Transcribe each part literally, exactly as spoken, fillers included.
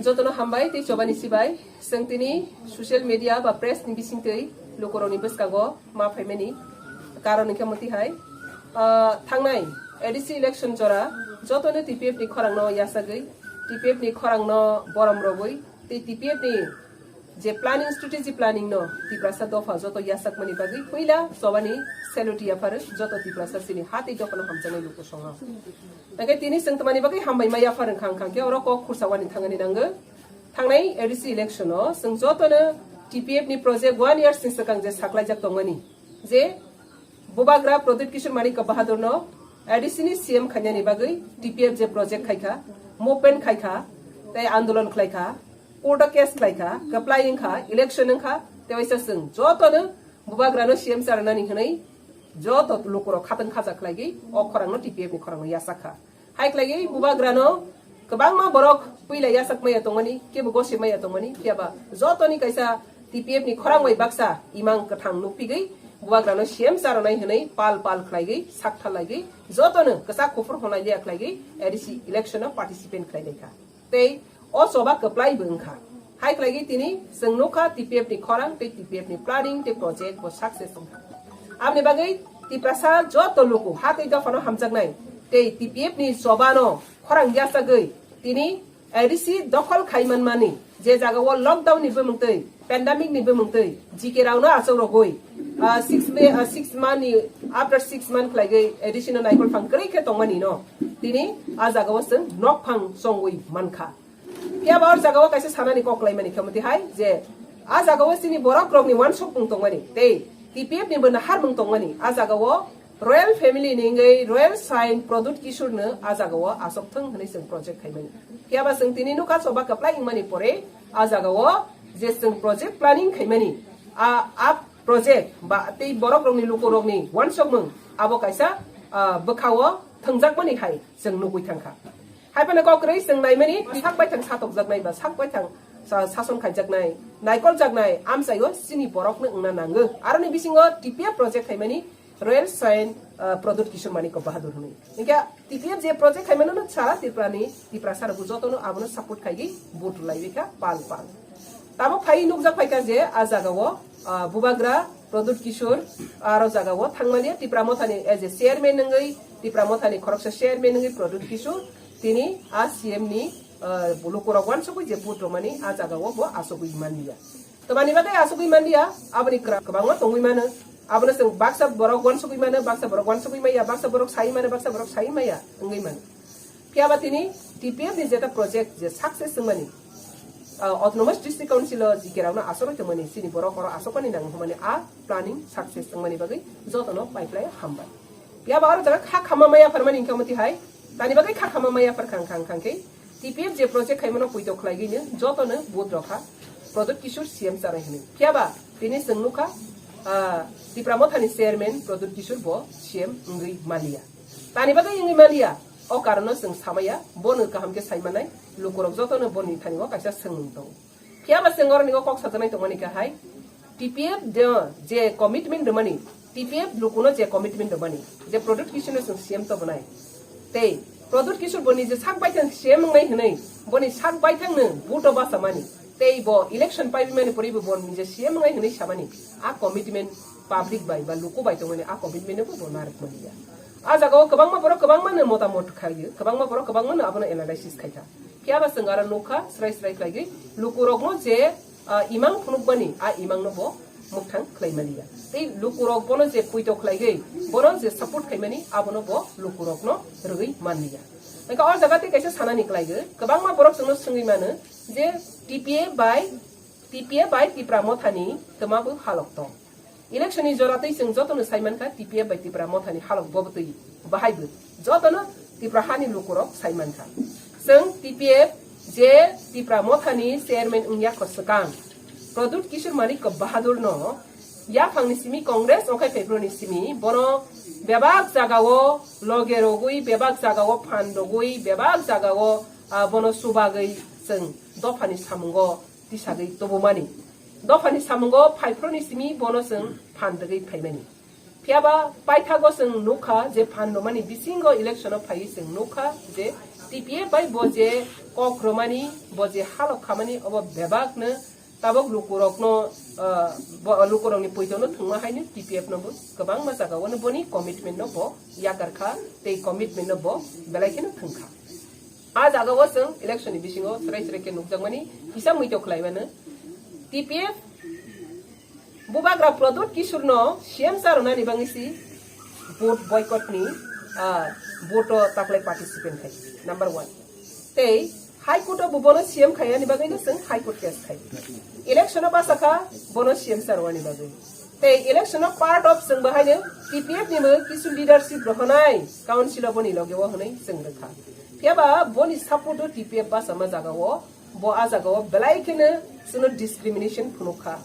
Jotono hambai tei chobani sibai. Chwng tini social media ba press ni bisingtwi lukurokni bwskango ma phaimani karon hwnkhe mwtwi hai, ah, thangnai A D C election jora jotono T P F ni khorangno yasagwi, T P F ni khorangno borom rogwi tei T P F ni je planning, strategy planning no Tiprasa dopha joto yasakmani bagwi puila chobani salute yapharo joto Tiprasa chini ha tei dophano hamjaknai lukusongo. Hwnkhe tini chwng tongmani bagwi hambai ma yaphar wngkha, wngkha khe oro kok khursa wani thangani nango. Thangnai A D C election o chwng jotono T P F ni project one year sini swkang je saklaijak tongmani, je Bubagra Pradyut Kishore Manik Bahadur no A D C ni C M khainani bagwi T P F je project khaikha, movement khaikha, tei andolon khlaikha, court o case khlaikha, kwplai wngkha, election wngkha, tei waisa chwng jotono Bubagra no C M charwnani hwnwi joto lukurok khatang khaja khlaigwi o khorangno T P F ni khorangno yachak kha. Hai khlaigwi Bubagrano kwbangma borok puila yachak maya tongmani, kebo gosi maya tongmani, phiyaba jotoni kaisa T P F ni khorang bai baksa imang kwthang nukphigwi Bubagrano C M charonai hwnwi pal pal khlaigwi sakthal laigwi jotono kwchak kuphur honai liya khlaigwi A D C election o participant khlai lai kha. Tei o choba kwplai bo wngkha. Hai khlaigwi tini chwng nukha T P F ni khorang tei T P F ni planning tei project bo success wngkha. Aboni bagwi Tiprasa joto luku ha tei dophano hamjaknai tei T P F ni choba no khorang yachagwi tini A D C dokhol khai manmani je jaga o lockdown ni bumung twi, pandemic ni bumung twi, G K rao no achuk rogwi, ah, six May, ah, six month ni, after six month khlaigwi A D C no naikol phang kwrwi khe tongmani no tini a jaga o chwng nok phang chongwi mankha. Phiya ba o jaga o kaisa sanani kok khlaimani khe mwtwi hai je a jaga o chini borok rokni uansuk mung tongmani tei T P F ni bo naharmung tongmani a jaga o royal family ni wngwi royal saint Pradyut Kishore no a jaga o asok thung hwnwi chwng project khaimani. Phiya ba chwng tini nukha choba kwplai wngmani pore a jaga o je chwng project planning khaimani a, a project ba tei borok rokni luku rokni uansukmung abo kaisa, ah, bwkha o thwngjakmani hai chwng nugwi thangkha. Hai phano kok kwrwi chwng naimani sak baithang satokjaknai ba sak baithang sa-, sason khaijaknai, naikoljaknai amchaio chini borokno wngna nango. Aroni bisingo T P F project khaimani Royal Saint, ah, Pradyut Kishore Manik Bahadur hwnwi. Hinkhe T P F je project khaimano no sara Tripurani, Tiprasa rokbo jotono abono support khaigwi vote rwlaiwi kha pal pal. Tabuk phai nukjak phaikha je a jagao, ah, Bubagra Pradyut Kishore aro jagao thangmani Tipra Mothani as a chairman wngwi Tipra Mothani khoroksa chairman wngwi Pradyut Kishore tini a C M ni, ah, lukurok uansukwi je vote rwmani a jagao bo asugwi manliya. Tamani bagwi asugwi manliya, aboni kwra-, kwbangma tongwi mano. Abono chwng baksa borok uansugwi mano, baksa borok uansugwi maya, baksa borok sai mano, baksa borok sai maya wngwi mano. Phiya ba tini T P F ni jeta project je success wngmani, ah, Autonomous District Council o G K rokno asogwi tongmani, chini borok oro asokmani nango hwnmani a planning success wngmani bagwi jotono paiphlai hambai. Phiya ba oro jaga kha khama maya pharmani hwnkhe omo tihai, tani bagwi kha khama maya phar khang khang khang khe T P F je project khaimano puito khlaigwino jotono vote rokha Pradyut Kishore C M chanai hwnwi. Phiya ba tini chwng nukha, ah, Tipra Mothani chairman Pradyut Kishore bo C M wngwi maliya. Tani bagwi wngwi maliya, o karono chwng samaya, bono kaham khe sai manai, lukurok jotono boni thani o kaisa swngmung tongo. Phiya ba chwng oroni o kok sajaknai tongmani khe hai, T P F de je commitment rwmani, T P F lukuno je commitment rwmani, je Pradyut Kishoreno chwng C M tobonai. Tei Pradyut Kishore boni je sak baithang C M wngnai hwnwi, boni sak baithangno vote o bachamani. Tei bo election paibimani poribo bo nije C M wngnai hwnwi samani. A commitment public bai ba luku bai tongmani a commitment no bo narwkmani ya. A jagao kwbangma borok kwbangmano motamot khaio, kwbangma borok kwbangmano abono analysis khaikha. Phiya ba chwng aro nukha, srai srai khlaigwi lukurokno je, ah, imang phunukmani, a imangno bo mwkthang khlaimani ya. Tei lukurok bono je puito khlaigwi, bono je support khaimani, abono bo lukurokno rwgwi manliya. Hwnkhe o jaga tei kaisa sanani khlaigwi, kwbangma borok chwngno swngwi mano je T P F bai, T P F bai Tipra Mothani twma bo halok tong. Election ni jora twi chwng jotono sai mankha T P F bai Tipra Mothani halok bo bwtwi bahai bw jotono Tipra hani lukurok sai mankha. Chwng T P F je Tipra Mothani chairman wngya kho swkang Pradyut Kishore Manik Bahadur no yaphang ni simi Congress okhai February ni simi bono bebak jagao loge rogwi, bebak jagao phan rogwi, bebak jagao, ah, bono chubagwi chwng dophani samungo tisagwi tubumani. Dophani samungo phaiphru ni simi bono chwng phan rwgwi phaimani. Phiya ba paithago chwng nukha je phan rwmani bisingo election o phaiwi chwng nukha je T T P F bai bo je kok romani, bo je halok khamani, obo bebak no tabok lukurokno, ah, bo, lukurokni poito no thwngma haino T P F no bo kwbangma jaga o no boni commitment no bo yakar kha, tei commitment no bo belai kheno thwng kha. A jaga o chwng election ni bisingo chwrai chwrai khe nukjakmani kisa muito khlai mano. T P F Bubagra Pradyut Kishore no C M sa rwnani bagwi si vote boycott ni, ah, vote o taklai participant khai. Number one. Tei High Court o bo bono C M khaiyani bagwi no chwng High Court case khai. Election o basa kha bono C M sa rwnani bagwi. Tei election o part of chwng bahai no T P F ni bo kisu leadership rohonai council o boni loge o hwnwi chwng rwkha. Phiya ba boni support o T P F basa ma jaga o Bo a jaga o belai kheno chwngno discrimination phunuk kha.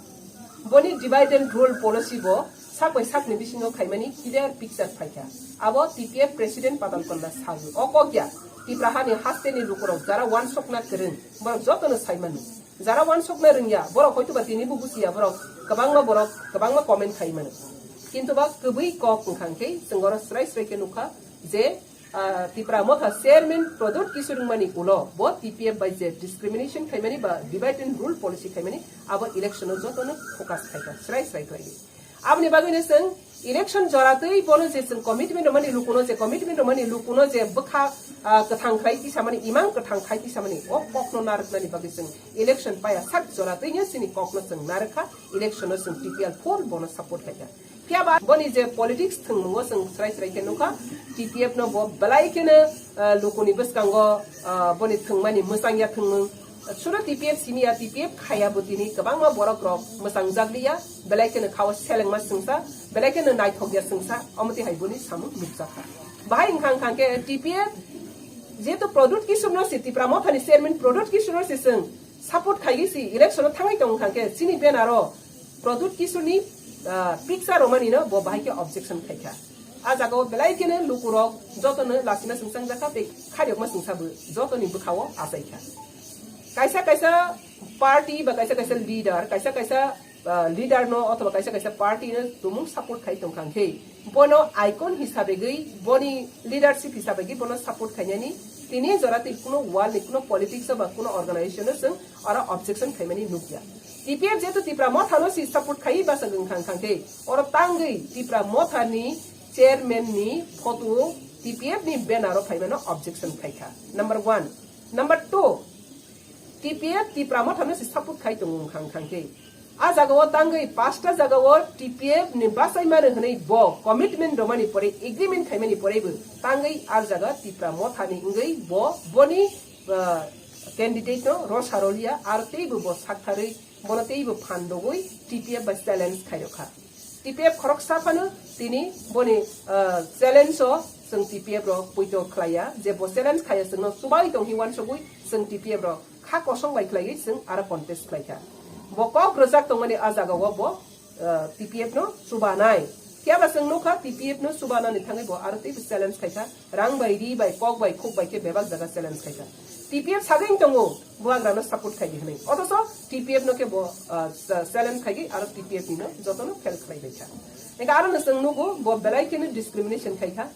Boni divide and rule policy bo sak bai sakni bisingo khaimani clear picture phai kha. Abo T P F President Patal Panda sago. O kok ya, Tipra hani hasteni lukurok jara wansokna kwrwng, borok jotono sai mano. Jara wansokna rwngya, borok hoituba tini bo buchiya, borok kwbangma, borok kwbangma comment khai mano. Kintu ba kwbwi kok wngkha hwnkhe chwng oro srai srai khe nukha je ah, Tipra Motha Chairman Pradyut Kishore wngmani ulo bo T P F bai je discrimination khaimani ba divide and rule policy khaimani abo election o jotono focus khaikha, srai srai khlaiwi. Aboni bagwino chwng election joratwi bono je chwng commitment rwmani lukuno je commitment rwmani lukuno je bwkha, ah, kwthang khlai tisamani, imang kwthang khai tisamani o kokno narwknani bagwi chwng election paya sak joratwino chini kokno chwng narwkha, election o chwng T P L full bono support khaikha. Phiya ba boni je politics thwngmungo chwng srai srai khe nukha, T P F no bo belai kheno, ah, lukuni bwskango, ah, boni thwngmani mwchangya thwngmung. Sudo T P F simi ya, T P F khaya bo tini kwbangma borok rok mwchangjakliya, belai kheno khao selengma chwngsa, belai kheno naithokya chwngsa, omo twi hai boni samung nukjakha. Bahai wngkha wngkha khe T P F jehetu Pradyut Kishore no se, Tipra Mothani chairman Pradyut Kishore no se chwng support khaigwi si election o thangwi tong wngkha khe chini banner o Pradyut Kishore ni, ah, picture romani no bo bahai khe objection khaikha. A jaga o belai kheno lukurok jotono lasima singchang jakha tei khairokma singsa bo jotoni bwkha o achaikha. Kaisa kaisa party ba kaisa kaisa leader, kaisa kaisa, ah, leader no othoba kaisa kaisa party no tumung support khai tongkha khe bono icon hisabegwi, boni leadership hisabegwi bono support khainani tini jora tei kuno world ni kuno politics o ba kuno organization o chwng oro objection khaimani nukya. T P F jehetu Tipra Motha no si support khai basa wngkha wngkha khe oro tangwi Tipra Motha ni chairman ni photo T P F ni banner o phaimano objection khaikha. Number one. Number two. T P F Tipra Motha no se support khai tongo wngkha wngkha khe. A jaga o tangwi pasta jaga o T P F ni bachai mano hwnwi bo commitment romani pore, agreement khaimani pore bo tangwi a jaga Tipra Motha ni wngwi bo boni, ah, candidate no rw sa rwliya, ar tei bo bo saktharwi bono tei bo phan rwgwi T P F bai challenge khai rwkha. T P F khoroksa phano tini boni, ah, challenge o chwng T P F rok poito khlaiya, je bo challenge khaiya chwngno chubai tong hi uansugwi chwng T P F rok kha kosong bai khlaiwi chwng aro contest khlaikha. Bo kok rwjak tongmani a jaga o bo, ah, T P F no chubanai. Phiya ba chwng nukha T P F no chubanani thangwi bo aro teibo challenge khaikha. Rang bai, ri bai, kok bai, khuk bai khe bebak jaga challenge khaikha. T P F sagwi tongo, bubagrano support khaidi hwnwi. Othocho T P F no khe bo, ah, cha-, challenge khaigwi aro T P F ni no jotono fail khlai baikha. Engkha aro no chwng nugo, bo belai kheno discrimination khaikha.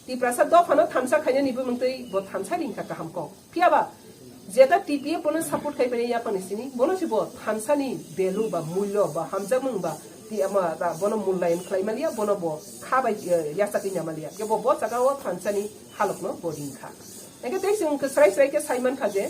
Tiprasa dophano thansa khainani bumung twi bo thansa ringkha kaham kok. Phiya ba, jeta T P F bono support khai phai yaphangni sini, bono se bo thansani value ba mulyo ba hamjakmung ba ti ama ta bono mullayan khlai maliya, bono bo kha bai, eh, yachakwi na maliya. Khe bo, bo jaga o thansani halokno bo ringkha. Engkhe tei chwng khe srai srai khe sai mankha je,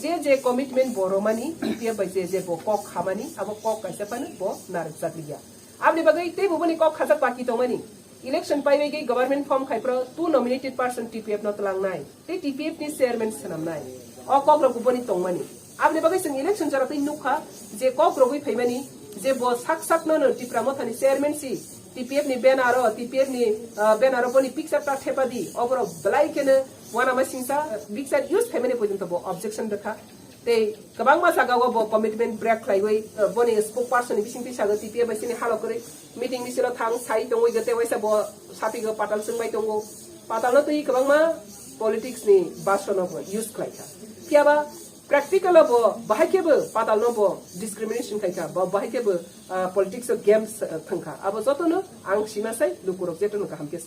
je je commitment bo romani, T P F bai je je bo kok khamani, abo kok kaisa phano bo narwkjakliya. Aboni bagwi tei bo boni kok khajak baki tongmani. Election paibaigwi government form khai phro two nominated person T P F no twlangnai, tei T P F ni chairman swnamnai. O kok rok boni tongmani. Aboni bagwi chwng election jora twi nukha je kok rogwi phaimani je bo sak sak no no Tipra Mothani chairman si T P F ni banner o, T P F ni, ah, banner o boni picture ta thepadi. Oborok belai kheno uanama singsa, ah, picture use khaimani porjonto bo objection rwkha. Tei kwbangma jaga o bo commitment break khlaiwi, ah, boni spokesperson ni bisingtwi sago T P F bai sini halo kwrwi meeting misil o thang sai tongwi gete waisa bo sapigo patal chwngbai tongo. Patal no twi kwbangma politics ni basono bo use khlaikha. Phiya ba practical o bo bahai khe bo patal no bo discrimination khaikha, bo bahai khe bo, ah, politics o games, ah, thangkha. Abo jotono ang sima sai lukurok jotono kaham khe sai.